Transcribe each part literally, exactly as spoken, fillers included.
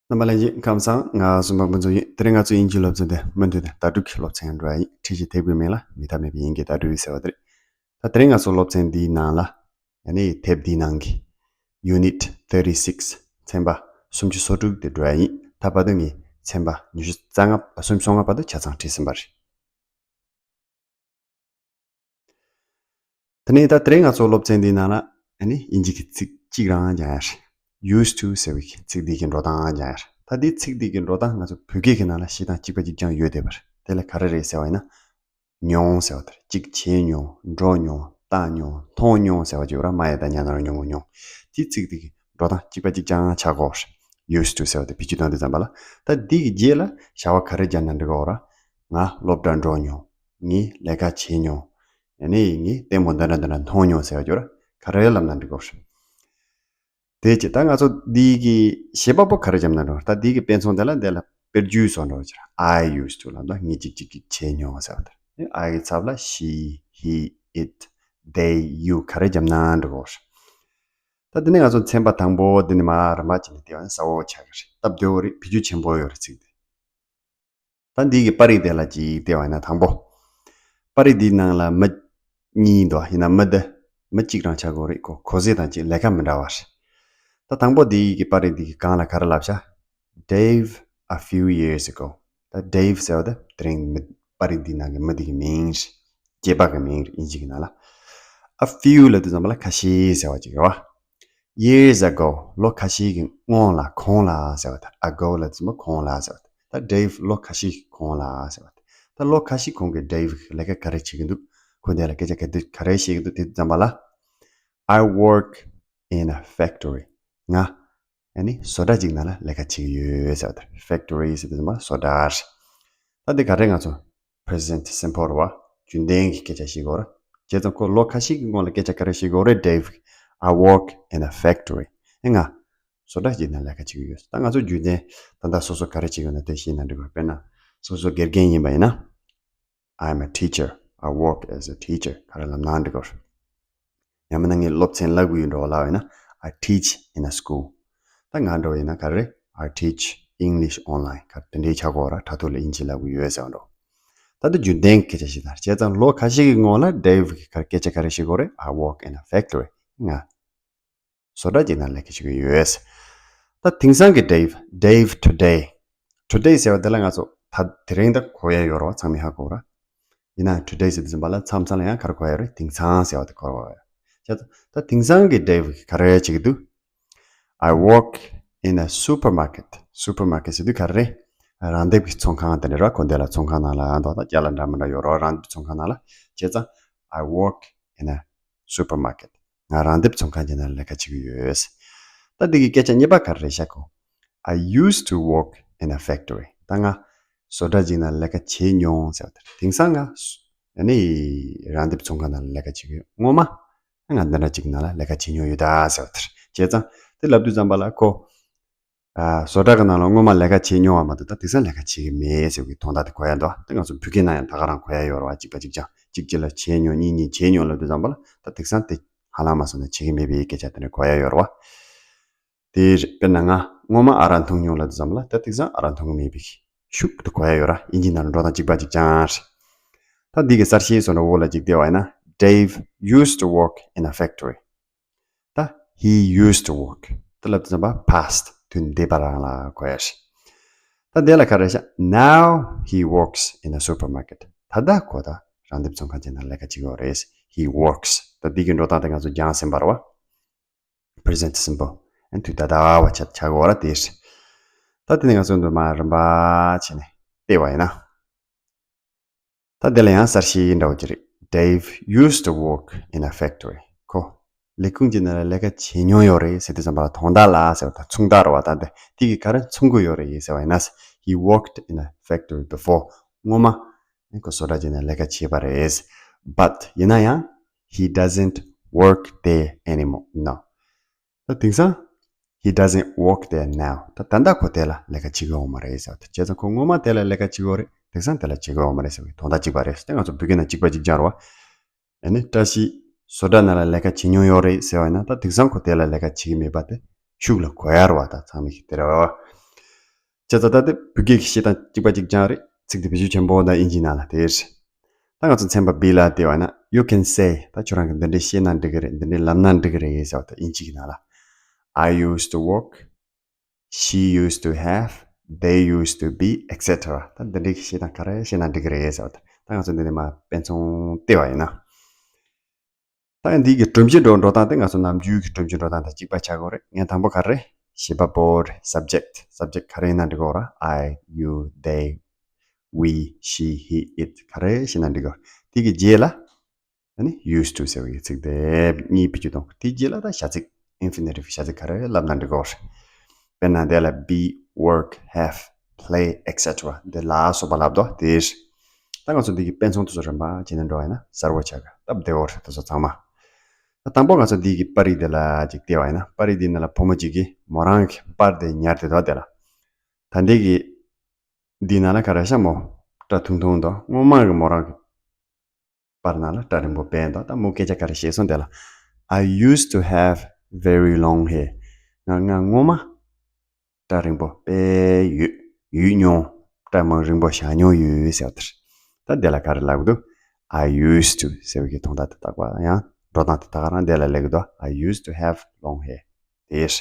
རྣམ་པ་ལྷན་རྒྱས་ཁམས་བཟང་། ང་སུམ་པ་ཕུན་ཚོགས་ཡིན། དེ་རིང་ང་ཚོའི་དབྱིན་ཇིའི་སློབ་ཚན་དེ་མུ་མཐུད་དེ་ལྟ་གྲུབ་ཀྱི་སློབ་ཚན་འགྲོ་ཡ་ཡིན། ཁྲིད་གཞི་དེབ་ཀྱི་མིང་ལ་མེད་ཐབས་མེད་པའི་དབྱིན་སྐད་ལྟ་གྲུབ་ཟེར་བ་དེ་རེད། ད་དེ་རིང་ང་ཚོ་སློབ་ཚན་འདིའི་ནང་ལ་ཡ་ནི་དེབ་འདིའི་ནང་གི་Unit thirty six ཚན་པ་སུམ་ཅུ་སོ་དྲུག་དེ་འགྲོ་ཡ་ཡིན། ད་བར་དུ་ངས་ཚན་པ་ཉི་ཤུ་རྩ་ལྔ་སུམ་ཅུ་སོ་ལྔ་བར་དུ་ཆ་ཚང་ཁྲིད་ཟིན་པ་རེད། དེ་ནས་ད་དེ་རིང་ང་ཚོ་སློབ་ཚན་འདིའི་ནང་ལ་ཨ་ནི་དབྱིན་ཇི་གི་ཚིག་གཅིག་རང་སྦྱང་ཡ་རེད། Used to ཟེར་བའི་ཚིག་འདི་གི་འགྲོ་སྟངས་སྦྱང་ཡ་རེད། ད་འདི་ཚིག་འདི་གི་འགྲོ་སྟངས་ང་ཚོ་བོད་སྐད་ཀྱི་ནང་ལ་བཤད་སྟངས་གཅིག་པ་གཅིག་རྐྱང་ཡོད་བསྡད་པ་རེད། དེ་ལ་ག་རེ་རེད་ཟེར་བ་ཡིན་ན། མྱོང་ཟེར་བ་དེ་རེད། གཅིག་བྱས་མྱོང་། འགྲོ་མྱོང་། བལྟ་མྱོང་། མཐོང་མྱོང་ཟེར་བ་ཅིག་ཡོད་ར། མ་ཡ་བཏགས་མྱ་ན་རོ་མྱོ་ངོ་མྱོང་། དེ་ཚིག་དེ་གི་འགྲོ་སྟངས་གཅིག་པ་གཅིག་རྐྱང་ཆགས་ཀྱི་ཡོད་རེད། Used to ཟེར་བ་དེ་བེད་སྤྱོད་གཏོང་དུས་ཙམ་པ་ལ། ད་འདི་གི་རྗེས་ལ་བྱ་བ་ག་རེ་སྦྱར་ན་འགྲིག་གི་ཡོད་ར། ང་སློབ་གྲྭར་འགྲོ་མྱོང་། ངས་ལས་ཀ་བྱས་མྱོང་། ཡང་ན་ངས་ལྟད་མོ་འདི་འདྲ་འདི་འདྲ་མཐོང་མྱོང་ཟེར་བ་ཅིག་ཡོད་ར། ག་རེ་ལབ་ན་འགྲིག་གི་ཡོད་རེད། དེ་བྱས་ད་ང་ཚོ་འདི་གི་བྱེད་པ་པོ་ག་རེ་བརྒྱབ་ན་འགྲིག་གི་ཡོད་ར། ད་འདི་གི་དཔེ་མཚོན་དེ་ལ་འདི་ལ་དཔེར་བརྗོད་བཟོ་འགྲོ་ཅིག་ར། I used to ལབ་ན་ངས་གཅིག་གཅིག་གཅིག་བྱས་མྱོང་ཟེར་བ་དེ་རེད། I གི་ཚབ་ལ་she, he, it, they, you ག་རེ་བརྒྱབ་ན་འགྲིག་གི་ཡོད་རེད། ད་འདི་ནས་ང་ཚོ་ཚན་པ་དང་པོ་འདི་ནས་མར་རིམ་པ་བྱས་ནས་བལྟས་པ་ན་གསལ་བོ་ཆགས་ཀྱི་རེད། སྟབས་བདེ་བོ་རེད། བེད་སྤྱོད་ཆེན་པོ་ཡོད་རེད་ཚིག་འདི། ད་འདི་གི་པར་རིས་དེ་ལ་ཅིག་བལྟས་པ་ཡིན་ན་དང་པོ། པར་རིས་འདིའི་ནང་ལ་མི་གཉིས་འདུག་ཡིན་ན་མི་འདི་མི་གཅིག་རང་ཆགས་ཀྱི་ཡོད་རེད། ཁོ་གོ་ས་དང་ཅིག་ལས་ཀ་མི་འདྲ་བ་རེད། ད་དང་པོ་འདི་གི་པར་རིས་འདི་གི་སྒང་ལ་ག་རེ་ལབ་ཤག Dave a few years ago. ད་Dave ཟེར་བ་དེ་དེ་རིང་མི་པར་རིས་འདིའི་ནང་གི་མི་འདི་གི་མིང་རེད། སྐྱེས་པ་གི་མིང་རེད། དབྱིན་ཇི་གི་ནང་ལ། A few ལབ་དུས་ཙམ་པ་ལ་ཁ་ཤས་ཟེར་བ་ཅིག་རེད་བ། Years ago ལོ་ཁ་ཤས་ཀྱི་སྔོན་ལ། གོང་ལ་ཟེར་བ་དང་། Ago ལབ་དུས་ཙམ་པ་གོང་ལ་ཟེར་བ་དང་། ད་Dave ལོ་ཁ་ཤས་ཀྱི་གོང་ལ་ཟེར་བ་དང་། ད་ལོ་ཁ་ཤས་གོང་གི་Dave གིས་ལས་ཀ་ག་རེ་བྱེད་ཀྱི་འདུག་ཁོ་འདི་ལ་སྐད་ཆ་ག་དུས་ག་རེ་བཤད་ཀྱི་འདུག་དེ་དུས་ཙམ་པ་ལ། I work in a factory. ང་ཨ་ནི་བཟོ་གྲྭ་ཅིག་ནང་ལ་ལས་ཀ་བྱེད་ཀྱི་ཡོད་ཟེར་བ་དང་། Factory ཟེར་དུས་ཙམ་པ་བཟོ་གྲྭ་རེད། ད་འདི་ག་རེ་ང་ཚོ་Present simple རེད་བ། རྒྱུན་ལྡན་གྱི་སྐད་ཆ་ཞིག་གོ་ར། བྱས་ཙང་ཁོ་ལོ་ཁ་ཤས་ཀྱི་སྔོན་ལ་སྐད་ཆ་ག་རེ་ཞིག་གོ་རེད། Dave གིས། I work in a factory. ཨེ་ང་བཟོ་གྲྭ་ཞིག་ནང་ལས་ཀ་བྱེད་ཀྱི་ཡོད། ད་ང་ཚོ་རྒྱུན་ལྡན་ད་ལྟ་སོ་སོ་ག་རེ་བྱེད་ཀྱི་ཡོད་ན་དེ་ཤེས་ན་འགྲིག་གི་རེད། དཔེར་ན་སོ་སོ་དགེ་རྒན་ཡིན་པ་ཡིན་ན། I'm a teacher. I work as a teacher. ག་རེ་ལབ་ན་འགྲིག་གི་རེད། ཡང་མིན་ན་ངས་སློབ་ཚན་བསླབ་ཀྱི་ཡོད་འགྲོ་བ་ལབ་ཡིན་ན། I teach in a school. ད་ང་འདྲ་བ་ཡིན་ན་ག་རེ་རེད། I teach English online. ག་དེ་འདྲའི་ཆགས་ཀྱི་ཡོད་ར། དྲ་ཐོག་ལ་དབྱིན་ཇི་བསླབ་ཀྱི་ཡོད་ཟེར་བ་འདྲ། ད་ལྟ་རྒྱུན་ལྡན་གྱི་སྐད་ཆ་ཞིག་དང་། བྱས་ཙང་ལོ་ཁ་ཤས་ཀྱི་སྔོན་ལ་Dave གིས་ག་སྐད་ཆ་ག་རེ་བཤད་ཀྱི་ཡོད་རེད། I work in a factory. ང་བཟོ་གྲྭ་ཅིག་ནང་ལས་ཀ་བྱེད་ཀྱི་ཡོད། ད་དེང་སང་གི་Dave, Dave today. Today ཟེར་བ་དེ་ལ་ང་ཚོ་ད་དེ་རིང་ད་གོ་ཡ་ཡོད་རེད་བ། ཚང་མས་ཧ་གོ་ར། ཡིན་ན་today ཟེར་དུས་ཙམ་པ་ལ་མཚམས་མཚམས་ལ་ཡང་ག་རེ་གོ་ཡ་རེད། དེང་སང་ཟེར་བ་དེ་གོ་བ་རེད། བྱས་ཙང་ད་དེང་སང་གི་Dave གིས་ག་རེ་བྱེད་ཀྱི་འདུག I work in a supermarket. Supermarket ཟེར་དུས་ག་རེ་རེད། རང་འདེམས་ཀྱི་ཚོང་ཁང་དེ་འདྲ་ར། ཁོ་འདི་ལ་ཚོང་ཁང་ནང་ལ་ཡང་འདུག་ད་རྒྱ་ལ་འདྲ་མི་འདྲ་ཡོད་རེད་བ། རང་འདེམས་ཚོང་ཁང་ནང་ལ། བྱས་ཙང་I work in a supermarket. ང་རང་འདེམས་ཚོང་ཁང་གི་ནང་ལས་ཀ་བྱེད་ཀྱི་ཡོད། ད་འདི་གི་སྐད་ཆ་གཉིས་པ་ག་རེ་རེད་ཤག་གོ I used to work in a factory. ད་ང་བཟོ་གྲྭ་ཅིག་ནང་ལས་ཀ་བྱས་མྱོང་ཟེར་བ་དེ་རེད། དེང་སང་ང་ཨ་ནི་རང་འདེམས་ཚོང་ཁང་ནང་ལ་ལས་ཀ་བྱེད་ཀྱི་ཡོད། སྔོན་མ་ང་འདི་འདྲ་ཅིག་ནང་ལ་ལས་ཀ་བྱས་མྱོང་ཡོད་ད་ཟེར་བ་དེ་རེད། བྱས་ཙང་དེ་ལབ་དུས་ཙམ་པ་ལ་ཁོ་ཨ་བཟོ་གྲྭ་གི་ནང་ལ་སྔོན་མ་ལས་ཀ་བྱས་མྱོང་བ་མ་གཏོགས་ད་དེང་སང་ལས་ཀ་བྱེད་ཀྱི་མེད་ཟེར་བའི་དོན་དག་དེ་གོ་ཡ་འདུག་ད་ང་ཚོ་བོད་སྐད་ནང་ཡང་ད་ག་རང་གོ་ཡ་ཡོད་རེད་བ། གཅིག་པ་གཅིག་རྐྱང་། གཅིག་གཅིག་ལ་བྱས་མྱོང་། གཉིས་གཉིས་བྱས་མྱོང་ལབ་དུས་ཙམ་པ་ལ་ད་དེང་སང་དེ་ཧ་ལམ་མ་སོང་ན་བྱེད་ཀྱི་མེད་པའི་སྐད་ཆ་དེ་འདྲ་གོ་ཡ་ཡོད་རེད་བ། དེ་རེད། དཔེར་ན་ང་སྔོན་མ་ཨ་རག་འཐུང་མྱོང་ལབ་དུས་ཙམ་པ་ལ་ད་དེང་སང་ཨ་རག་འཐུང་གི་མེད་པའི་ཤུགས་དེ་གོ་ཡ་ཡོད་ར། དབྱིན་ཇི་ནང་ལ་འགྲོ་སྟངས་གཅིག་པ་གཅིག་རྐྱང་རེད། ད་འདི་གི་གསལ་བཤད་བཟོ་འདྲ་འོག་ལ་ཅིག་བལྟས་པ་ཡིན་ན། Dave used to work in a factory. ད་he used to work. ད་ལབ་དུས་ཙམ་པ་past དུས་འདས་པ་རང་ལ་གོ་ཡ་རེད། ད་འདི་ལ་ག་རེ་ཤག Now he works in a supermarket. ད་ལྟ་ཁོ་ད་རང་འདེམས་ཚོང་ཁང་ཅིག་ནང་ལས་ཀ་བྱེད་ཀྱི་ཡོད་རེད། He works. ད་འདི་གི་འགྲོ་སྟངས་དེ་ང་ཚོ་སྦྱངས་ཟིན་པ་རེད་བ། Present simple. ཨན་དུས་ད་ལྟ་བ་ཆ་ཆགས་ཀྱི་ཡོད་ར། དེ་རེད། ད་དེ་ནས་ང་ཚོ་འདུག་མ་རིམ་པ་བྱས་ནས་བལྟས་པ་ཡིན་ན། ད་དེ་ལ་ཡང་གསལ་བཤད་འདྲ་བོ་ཅིག་རེད། Dave used to work in a factory. ཁོ་ལས་ཁུངས་ཅིག་ནང་ལ་ལས་ཀ་བྱེད་མྱོང་ཡོད་རེད་ཟེར་དུས་ཙམ་པ་ལ་དོན་དག་ལ་ཟེར་བ་དང་མཚུངས་རྟགས་རེད་བ། ད་འདི་དེ་གི་ག་རེ་མཚུངས་ཀྱི་ཡོད་རེད་ཟེར་བ་ཡིན་ན། He worked in a factory before. སྔོན་མ་ཁོ་བཟོ་གྲྭ་ཅིག་ནང་ལས་ཀ་བྱས་པ་རེད། But ཡིན་ན་ཡང་he doesn't work there anymore. No. ད་དེང་སང་he doesn't work there now. ད་ད་ལྟ་ཁོ་དེ་ལ་ལས་ཀ་བྱེད་ཀྱི་ཡོད་མ་རེད་ཟེར་བ་དང་། བྱས་ཙང་ཁོ་སྔོན་མ་དེ་ལ་ལས་ཀ་བྱེད་ཀྱི་ཡོད་རེད། དེང་སང་དེ་ལ་བྱེད་ཀྱི་ཡོད་མ་རེད་ཟེར་བའི་དོན་དག་གཅིག་པ་རེད། དེ་ང་ཚོ་བོད་སྐད་ནང་གཅིག་པ་གཅིག་རྐྱང་རེད་བ། ཨ་ནི་བཀྲ་ཤིས་བཟོ་གྲྭ་ནང་ལ་ལས་ཀ་བྱེད་མྱོང་ཡོད་རེད་ཟེར་བ་ཡིན་ན། ད་དེང་སང་ཁོ་དེ་ལ་ལས་ཀ་བྱེད་ཀྱི་མེད་པ་དེ་ཤུགས་ལ་གོ་ཡ་རེད་བ། ད་ཚང་མས་ཤེས་དེ་རེད་བ། བྱས་ཙང་ད་དེ་བོད་སྐད་ཀྱི་བཤད་སྟངས་གཅིག་པ་གཅིག་རྐྱང་རེད། ཚིག་དེ་བེད་སྤྱོད་ཆེན་པོ་དང་དབྱིན་ཇིའི་ནང་ལ་དེ་རེད། ད་ང་ཚོ་ཚན་པ་བི་ལ་བལྟས་པ་ན། You can say. ད་ཁྱོད་རང་གིས་འདི་འདྲས་བཤད་ན་འགྲིག་གི་རེད། འདི་འདྲས་ལབ་ན་འགྲིག་གི་རེད་ཟེར་བ་དང་། དབྱིན་ཇི་གི་ནང་ལ། I used to work. She used to have. They used to be, et cetera. ད་འདི་འདྲས་ཀྱི་བཤད་སྟངས་ག་རེ་བཤད་ན་འགྲིག་གི་རེད་ཟེར་བ་དང་། ད་ང་ཚོ་འདི་ནས་མར་དཔེ་མཚོན་བལྟས་པ་ཡིན་ན། ད་འདི་གི་སྒྲོམ་གཞི་འགྲོ་འགྲོ་སྟངས་དེ་ང་ཚོ་ནམ་རྒྱུན་གྱི་སྒྲོམ་གཞི་འགྲོ་སྟངས་དང་གཅིག་པ་ཆགས་ཀྱི་ཡོད་རེད། ངས་དང་པོ་ག་རེ། བྱེད་པ་པོ་རེད། subject. Subject ག་རེ་ཡིན་ན་འགྲིག་གི་ཡོད་རེད། I, you, they, we, she, he, it ག་རེ་བྱས་ན་འགྲིག་གི་ཡོད་རེད། དེ་གི་རྗེས་ལ་ཨ་ནི་used to ཟེར་བའི་ཚིག་དེ་གཉིས་བེད་སྤྱོད་གཏོང་། དེ་རྗེས་ལ་ད་བྱ་ཚིག infinitive བྱ་ཚིག་ག་རེ་ལབ་ན་འགྲིག་གི་ཡོད་རེད། དཔེར་ན་དེ་ལ་be, work, have, play, et cetera དེ་ལ་སོགས་པ་ལབ་དོ། དེ་ད་ང་ཚོ་འདི་གི་དཔེ་མཚོན་དེ་ཚོ་རིམ་པ་བྱས་ནས་འགྲོ་བ་ཡིན་ན་གསལ་པོ་ཆགས་ཀྱི་སྟབས་བདེ་བོ་རེད། དེ་ཚོ་ཚང་མ། ད་དང་པོ་ང་ཚོ་འདི་གི་པར་རིས་དེ་ལ་ཅིག་བལྟས་པ་ཡིན་ན། པར་རིས་འདི་ནང་ལ་བུ་མོ་གཅིག་གིས་མོ་རང་གི་པར་དེ་ཉར་བསྡད་འདུག་དེ་ལ། ད་འདི་གི་འདི་ནང་ལ་ག་རེ་ཤག་མོ་སྐྲ་ཐུང་ཐུང་འདུག་སྔོན་མ་གི་མོ་རང་གི་པར་ནང་ལ་སྐྲ་རིང་པོ་དཔེ་འདུག་ད་མོ་སྐད་ཆ་ག་རེ་བཤད་སོང་དེ་ལ། I used to have very long hair. ང་ང་སྔོན་མ་སྐྲ་རིང་པོ་དཔེ་ཡོད་ཡོད་མྱོང་། སྐྲ་མང་རིང་པོ་བཞག་མྱོང་ཡོད་ཟེར་བ་དེ་རེད། ད་དེ་ལ་ག་རེ་ལབ་ཀྱི་འདུག I used to ཟེར་བའི་གི་དོན་དག་དེ་དག་པ་ཡང་འགྲོ་སྟངས་དེ་དག་རང་དེ་ལ་སླེབས་ཀྱི་འདུག I used to have long hair. དེ་རེད།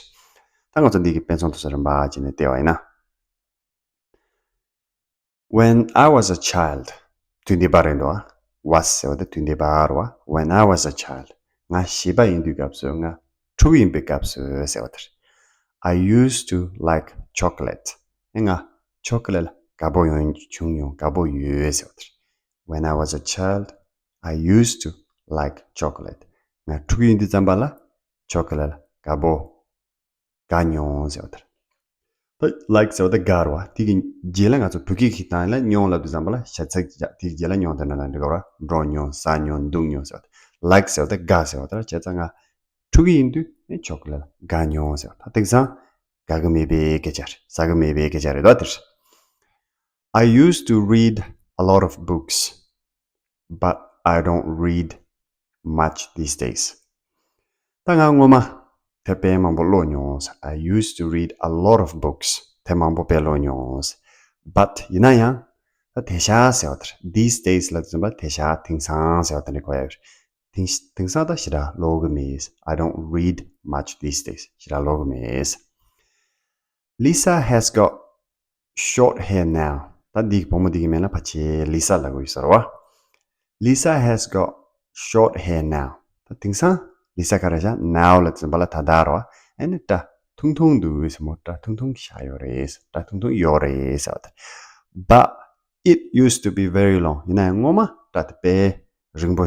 ད་ང་ཚོ་འདི་གི་དཔེ་མཚོན་དེ་ཚོ་རིམ་པ་བྱས་ནས་བལྟས་པ་ཡིན་ན། When I was a child. དུས་འདས་པ་རེད་འདུག་ཨ། Was ཟེར་བ་དེ་དུས་འདས་པ་རེད་བ། When I was a child. ང་བྱིས་པ་ཡིན་དུས་སྐབས་སུ། ང་ཕྲུ་གུ་ཡིན་པའི་སྐབས་སུ་ཟེར་བ་དེ་རེད། I used to like chocolate. ཨེ་ང་ཆོ་ཀོ་ལེ་ཊི་དགའ་པོ་ཡོང་བྱུང་མྱོང་། དགའ་པོ་ཡོད་ཟེར་བ་དེ་རེད། When I was a child, I used to like chocolate. ང་ཕྲུ་གུ་ཡིན་དུས་ཙམ་པ་ལ་ཆོ་ཀོ་ལེ་ཊི་དགའ་པོ་དགའ་མྱོང་ཟེར་བ་དེ་རེད། ད་like ཟེར་བ་དེ་དགའ་རེད་བ། དེ་གི་རྗེས་ལ་ང་ཚོ་བོད་སྐད་ཀྱི་སྟངས་ལ་མྱོང་ལབ་དུས་ཙམ་པ་ལ་བྱ་ཚིག་ཅིག་དེ་གི་རྗེས་ལ་མྱོང་དེ་འདྲ་ན་འགྲིག་གི་རེད་བ། འགྲོ་མྱོང་། ཟ་མྱོང་། འདུག་མྱོང་ཟེར་བ་དེ། like ཟེར་བ་དེ་དགའ་ཟེར་བ་དེ་རེད། བྱས་ཙང་ང་ཕྲུ་གུ་ཡིན་དུས་ནི་ཆོ་ཀོ་ལེ་ཊི་དགའ་མྱོང་ཟེར་བ། ད་དེང་སང་དགའ་གི་མེད་པའི་སྐད་ཆ་རེད། ཟ་གི་མེད་པའི་སྐད་ཆ་རེད་དོ། དེ་རེད། I used to read a lot of books, but I don't read much these days. ད་ང་སྔོན་མ་དེབ་དཔེ་མང་པོ་ཀློག་མྱོང་། I used to read a lot of books. དེབ་མང་པོ་དཔེ་ཀློག་མྱོང་། But ཡིན་ན་ཡང་ད་དེང་སང་ཟེར་བ་དེ་རེད། These days ལབ་དུས་ཙམ་པ་དེང་སང་དེང་སང་ཟེར་བ་དེ་འདྲ་གོ་ཡ་ཡོད་རེད། དེང་དེང་སང་ད་ཞེ་དྲག་ཀློག་གི་མེད། I don't read much these days. ཞེ་དྲག་ཀློག་གི་མེད། Lisa has got short hair now. ད་འདི་བུ་མོ་འདི་གི་མིང་ལ་ཕལ་ཆེར་ལི་ས་ལབ་ཀྱི་ཡོད་ས་རེད་བ། Lisa has got short hair now. ད་དེང་སང་ལི་ས་ག་རེ་བྱས། now ལབ་དུས་ཙམ་པ་ལ་ད་ལྟ་རེད་བ། ཨ་ནི་སྐྲ་ཐུང་ཐུང་འདུག་ཟེར། མོ་སྐྲ་ཐུང་ཐུང་བཞག་ཡོད་རེད། སྐྲ་ཐུང་ཐུང་ཡོད་རེད་ཟེར་བ་དེ། But it used to be very long. ཡིན་ན་ཡང་སྔོན་མ་སྐྲ་དེ་དཔེ་རིང་པོ་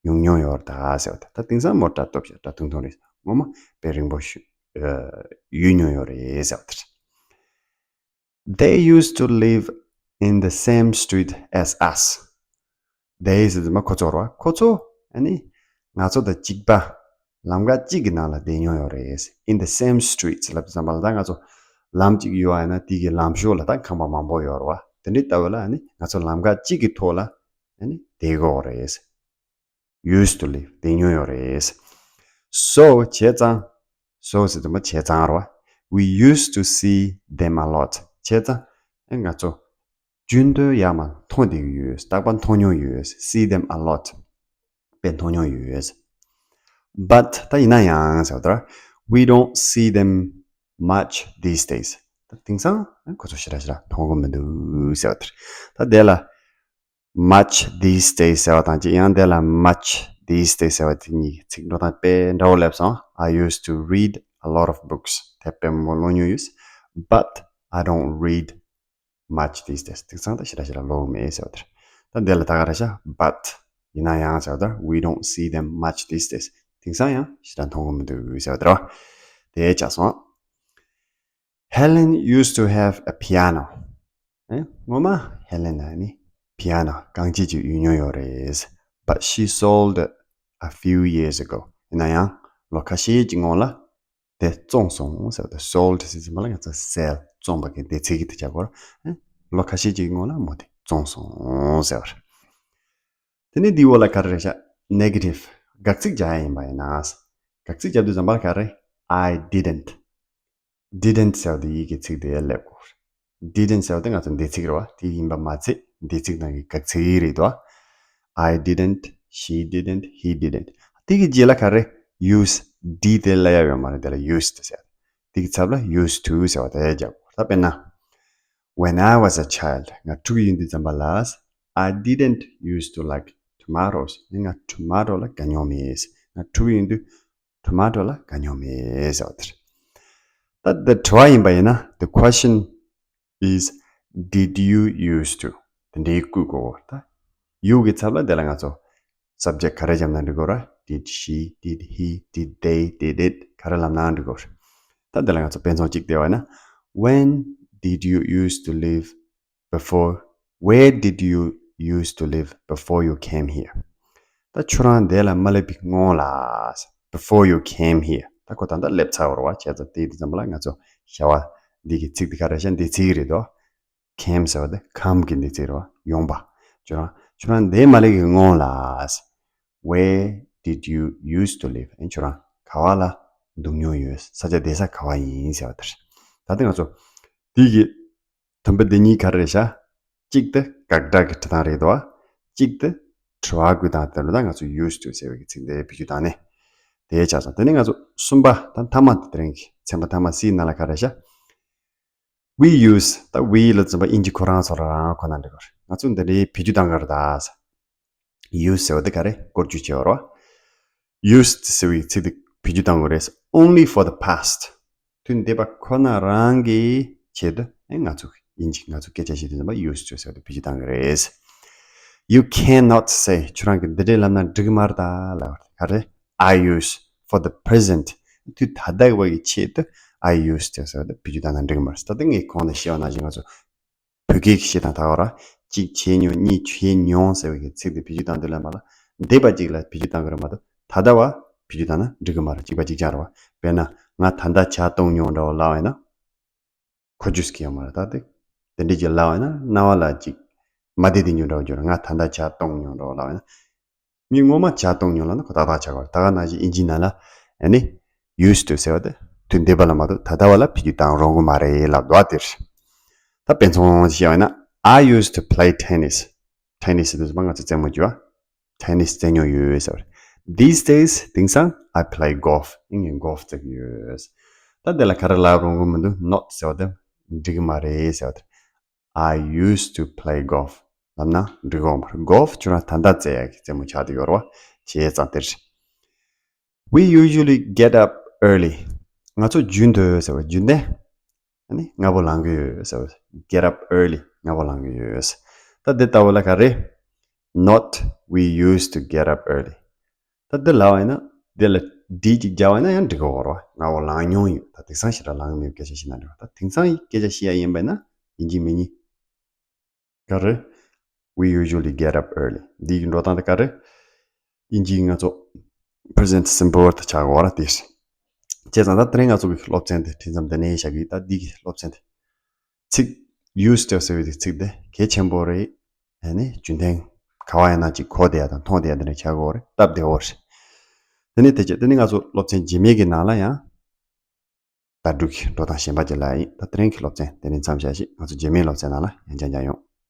ཡོང་མྱོང་ཡོད་རེད་ད་ཟེར་བ་དེ། ད་དེང་སང་མོ་སྐྲ་སྟོབས་ཤིག་སྐྲ་ཐུང་ཐུང་རེད། སྔོན་མ་དཔེ་རིང་པོ་ཞིག་ཡོད་མྱོང་ཡོད་རེད་ཟེར་བ་དེ་རེད། They used to live in the same street as us. They ཟེར་དུས་མ་ཁོ་ཚོ་རེད་བ། ཁོ་ཚོ་ཨ་ནི་ང་ཚོ་དང་གཅིག་པ་ལམ་ཁ་གཅིག་གི་ནང་ལ་བསྡད་མྱོང་ཡོད་རེད། In the same streets ལབ་དུས་ཙམ་པ་ལ་ད་ང་ཚོ་ལམ་གཅིག་ཡོད་ཨ་ན་དེ་གི་ལམ་ཞོར་ལ་ད་ཁང་པ་མང་པོ་ཡོད་རེད་བ། དེ་འདྲའི་ལྟ་བུ་ལ་ཨ་ནི་ང་ཚོ་ལམ་ཁ་གཅིག་གི་ཐོག་ལ་ཨ་ནི་བསྡད་ཀྱི་ཡོད་རེད། Used to live བསྡད་མྱོང་ཡོད་རེད། So བྱས་ཙང་། So ཟེར་དུས་མ་བྱས་ཙང་རེད་བ། We used to see them a lot. བྱས་ཙང་ཨེ་ང་ཚོ་རྒྱུན་དུ་ཡར་མར་མཐོང་བསྡད་ཀྱི་ཡོད། རྟག་པར་མཐོང་མྱོང་ཡོད། See them a lot. དཔེ་མཐོང་མྱོང་ཡོད། But ད་ཡིན་ན་ཡང་ཟེར་བ་དེ་རེད། We don't see them much these days. ད་དེང་སང་ཨེ་ཁོ་ཚོ་ཞེ་དྲག་ཞེ་དྲག་མཐོང་གི་མི་འདུག་ཟེར་བ་དེ་རེད། ད་དེ་ལ། Much these days ཟེར་བ་དང་གཅིག་ཡང་དེ་ལ་much these days ཟེར་བ་དེ་གཉིས་ཚིག་འགྲོ་སྟངས་དཔེ་འདྲ་བོ་སླེབས་སོང་། I used to read a lot of books. དེབ་དཔེ་མང་པོ་ཀློག་མྱོང་ཡོད། But I don't read much these days. དེང་སང་ད་ཞེ་དྲག་ཞེ་དྲག་ཀློག་གི་མེད་ཟེར་བ་དེ་རེད། ད་འདི་ལ་ད་ག་རེ་བྱས། But ཡིན་ན་ཡང་ཟེར་བ་དེ་རེད། We don't see them much these days. དེང་སང་ཡང་ཞེ་དྲག་མཐོང་གི་མི་འདུག་ཟེར་བ་དེ་རེད་བ། དེ་ཆགས་སོང་། Helen used to have a piano. ཨེ། སྔོན་མ་ཧེ་ལེན་ལ་ནི་པི་ཡ་ནོ་རྐང་རྗེས་ཅིག་ཡོད་མྱོང་ཡོད་རེད། But she sold it a few years ago. ཡིན་ན་ཡང་ལོ་ཁ་ཤས་ཅིག་སྔོན་ལ་དེ་བཙོངས་སོང་ཟེར་བ་དེ། Sold ཟེར་ཙམ་པ་ལ་ང་ཚོ་sell བཙོངས་པ་གི་འདས་ཚིག་གི་དེ་བྱ་དགོས་རེད། ཨེ། ལོ་ཁ་ཤས་ཅིག་སྔོན་ལ་མོ་དེ་བཙོངས་སོང་ཟེར་བ་རེད། དེ་ནས་འདིའི་འོག་ལ་ག་རེ་རེད་ཤག Negative དགག་ཚིག་རྒྱག་ཡ་ཡིན་པ་ཡིན་ན། དགག་ཚིག་རྒྱག་དུས་ཙམ་པ་ག་རེ། I didn't. Didn't ཟེར་བ་དེ་ཡི་གེ་ཚིག་དེ་སླེབས་དགོས། didn't ཟེར་བ་དེ་ང་ཚོ་འདས་ཚིག་རེད་བ། དེ་ཡིན་པ་མ་ཚད་འདས་ཚིག་ནང་གི་དགག་ཚིག་རེད་དོ། I didn't, she didn't, he didn't, he didn't. དེ་གི་རྗེས་ལ་ག་རེ། use did དེ་སླེབས་ཡ་ཡོད་མ་རེད། དེ་ལ་used ཟེར། དེ་གི་ཚབ་ལ་used to ཟེར་བ་དེ་རྒྱག་དགོས། ད་དཔེར་ན། When I was a child, ང་ཕྲུ་གུ་ཡིན་དུས་ཙམ་པ་ལ། I didn't used to like tomatoes. ང་tomato ལ་དགའ་མྱོང་མེད། ང་ཕྲུ་གུ་ཡིན་དུས་tomato ལ་དགའ་མྱོང་མེད་ཟེར་བ་དེ་རེད། ད་དེ་དྲི་བ་ཡིན་པ་ཡིན་ན། The question is, did you used to? དེ་འདྲའི་བཀོད་དགོས། ད་you གི་ཚབ་ལ་དེ་ལ་ང་ཚོ་subject ག་རེ་བརྒྱབ་ན་འགྲིག་གོ་ར། Did she, did he, did they, did it ག་རེ་ལབ་ན་འགྲིག་གོ་ར། ད་དེ་ལ་ང་ཚོ་དཔེ་མཚོན་གཅིག་བལྟས་པ་ན། When did you used to live before, where did you used to live before you came here? ད་ཁྱོད་རང་འདི་ལ་མ་སླེབས་པའི་སྔོན་ལ། Before you came here. ད་ཁོ་ད་ལྟ་སླེབས་ཚར་བ་རེད་བ། བྱས་ཙང་དེ་དུས་ཙམ་པ་ལ་ང་ཚོ་བྱ་བ་འདི་གི་ཚིག་འདི་ག་རེ་བྱ། འདས་ཚིག་རེད་དོ། Came ཟེར་བ་དེ་come གི་འདས་ཚིག་རེད་བ། ཡོང་པ། ཁྱོད་རང་ཁྱོད་རང་འདི་མ་སླེབས་ཀྱི་སྔོན་ལ། Where did you used to live? ཨེ་ཁྱོད་རང་ག་བ་ལ་འདུག་མྱོང་ཡོད། ས་ཆ་བསྡད་ས་ག་བ་ཡིན་ཟེར་བ་དེ་རེད། ད་ལྟ་ང་ཚོ་འདི་གི་དུམ་བུ་འདི་གཉིས་ག་རེ་རེད་ཤག་གཅིག་དེ་དགག་སྒྲ་གི་འབྲི་སྟངས་རེད་དོ། གཅིག་དེ་དྲི་བ་བཀོད་སྟངས་དེ་རེད། ད་ང་ཚོ་used to ཟེར་བའི་གི་ཚིག་འདི་བེད་སྤྱོད་བཏང་ནས་དེ་ཆགས་སོང་། དེ་ནས་ང་ཚོ་གསུམ་པ། ད་མཐའ་མ་དེ་དེ་རིང་གི་ཚན་པ་མཐའ་མ་སིའི་ནང་ལ་ག་རེ་རེད་ཤག We use. ད་we ལ་ཚུད་པ་དབྱིན་ཇི་ཁོ་རང་ཚོ་ལ་རང་ཁོ་ན་འགྲིག་གི་རེད། ང་ཚོ་འདི་འདྲའི་བེད་སྤྱོད་བཏང་གི་རེད་ད། Use ཟེར་བ་དེ་ག་རེ། བཀོལ་སྤྱོད་བྱེད་པ་རེད། Used ཟེར་བའི་ཚིག་དེ་བེད་སྤྱོད་བཏང་དགོས་རེད། Only for the past. དུས་འདས་པ་ཁོ་ན་རང་གི་ཆེད་དུ། ཨེ་ང་ཚོ་དབྱིན་ཇི་ང་ཚོ་སྐད་ཆ་བཤད་དུས་ཙམ་པ་used to ཟེར་བ་དེ་བེད་སྤྱོད་བཏང་གི་རེད། You cannot say. ཁྱོད་རང་གིས་འདི་འདྲའི་ལབ་ན་འགྲིག་གི་མ་རེད་ད་ལབ་པ་ག་རེ། I use for the present. དུས་ད་ལྟ་བ་གི་ཆེད་དུ་I used to ཟེར་བ་དེ་བེད་སྤྱོད་བཏང་ན་འགྲིག་གི་མ་རེད། ད་ལྟ་ངས་གོང་ནས་བཤད་པ་ནང་བཞིན་ང་ཚོ་བོད་སྐད་ཀྱི་བཤད་སྟངས་ད་ག་ར། གཅིག་བྱས་མྱོང་། གཉིས་བྱས་མྱོང་ཟེར་བའི་གི་ཚིག་དེ་བེད་སྤྱོད་བཏང་དུས་ལ་མ་ལ་འདས་པ་གཅིག་ལ་བེད་སྤྱོད་བཏང་གི་རེད་མ་གཏོགས་ད་ལྟ་བ་བེད་སྤྱོད་བཏང་ན་འགྲིག་གི་མ་རེད། གཅིག་པ་གཅིག་རྐྱང་རེད་བ། དཔེར་ན་ང་ད་ལྟ་ཇ་བཏུང་མྱོང་འདྲ་བོ་ལབ་པ་ཡིན་ན། ཁོ་ཇུས་ཀྱི་ཡོད་མ་རེད། ད་དེ་དེ་འདྲས་ཀྱི་ལབ་པ་ཡིན་ན་རྣ་བ་ལ་ཅིག་མ་བདེ་བདེ་ཉོ་འདྲ་བོ་འགྱུར། ང་ད་ལྟ་ཇ་བཏུང་མྱོང་འདྲ་བོ་ལབ་པ་ཡིན་ན། མི་ངོ་མ་ཇ་བཏུང་མྱོང་ལབ་ན་ཁོ་ཏག་ཏག་ཆགས་པ་རེད། ད་ག་ནང་བཞིན་དབྱིན་ཇིའི་ནང་ལ་ཨ་ནི་used to ཟེར་བ་དེ་དུས་འདས་པ་ལ་མ་གཏོགས་ད་ལྟ་བ་ལ་བེད་སྤྱོད་བཏང་རུང་གི་མ་རེད་ལབ་འདུག་ཨ། དེ་རེད། ད་དཔེ་མཚོན་ཞིག་བཤད་པ་ཡིན་ན། I used to play tennis. Tennis ཟེར་དུས་ཙམ་པ་ང་ཚོ་རྩེད་མོ་རྒྱུ་བ། Tennis རྩེད་མྱོང་ཡོད་ཟེར་བ་རེད། These days དེང་སང་I play golf. ངས་golf རྩེ་གི་ཡོད། ད་འདི་ལ་ག་རེ་ལབ་རུང་གི་མི་འདུག not ཟེར་བ་དེ་འགྲིག་གི་མ་རེད་ཟེར་བ་དེ། I used to play golf. ལབ་ན་འགྲིག་གི་མ་རེད། Golf ཁྱོད་རང་ད་ལྟ་རྩེ་ཡག་གི་རྩེད་མོ་ཆགས་བསྡད་ཡོད་རེད་བ། བྱས་ཙང་དེ་རེད། We usually get up early. ང་ཚོ་རྒྱུན་དུ་ཟེར་བ་རྒྱུན་ལྡན། ཨ་ནི་སྔ་པོ་ལངས་ཀྱི་ཡོད་ཟེར་བ། Get up early. སྔ་པོ་ལངས་ཀྱི་ཡོད། ད་འདི་ལྟ་བུ་ལ་ག་རེ། Not we used to get up early. ད་འདི་ལབ་པ་ཡིན་ན་འདི་ལ་did ཅིག་རྒྱག་པ་ཡིན་ན་ཡང་འགྲིག་གི་ཡོད་རེད་བ། སྔ་པོ་ལངས་མྱོང་ཡོད། ད་དེང་སང་ཞེ་དྲག་ལངས་མེད་པའི་སྐད་ཆ་བཤད་ན་འགྲིག་བ། ད་དེང་སང་ཡི་སྐད་ཆ་བཤད་ཡ་ཡིན་པ་ཡིན་ན་ཡིན་གཅིག་མིན་གཉིས། ག་རེ། We usually get up early. འདི་གི་འགྲོ་སྟངས་དེ་ག་རེ། དབྱིན་ཇིའི་ང་ཚོ་present simple དེ་ཆགས་ཀྱི་ཡོད་རེད་དེ། བྱས་ཙང་ད་དེ་རིང་ང་ཚོ་གི་སློབ་ཚན་དེ་དེ་ཙམ་དེ་ནས་བཞག་གི། ད་འདི་གི་སློབ་ཚན་དེ་ཚིག used to ཟེར་བའི་དེ་ཚིག་དེ་གལ་ཆེན་པོ་རེད། ཨ་ནི་རྒྱུན་ལྡན་ག་བ་ཡིན་ན་ཅིག་གོ་བསྡད་ཡ་དང་མཐོང་བསྡད་ཡ་དེ་འདྲ་ཆགས་ཀྱི་ཡོད་རེད། སྟབས་བདེ་བོ་རེད། དེ་ནས་དེ་རྗེས་དེ་ནས་ང་ཚོ་སློབ་ཚན་རྗེས་མའི་གི་ནང་ལ་ཡང་བརྡ་སྤྲོད་ཀྱི་འགྲོ་སྟངས་གཞན་པ་ཅིག་ལ་ཡིན། ད་དེ་རིང་གི་སློབ་ཚན་དེ་ནས་མཚམས་བཞག་ཞིག་ང་ཚོ་རྗེས་མའི་སློབ་ཚན་ནང་ལ་ཡང་བསྐྱར་མཇལ་ཡོང་།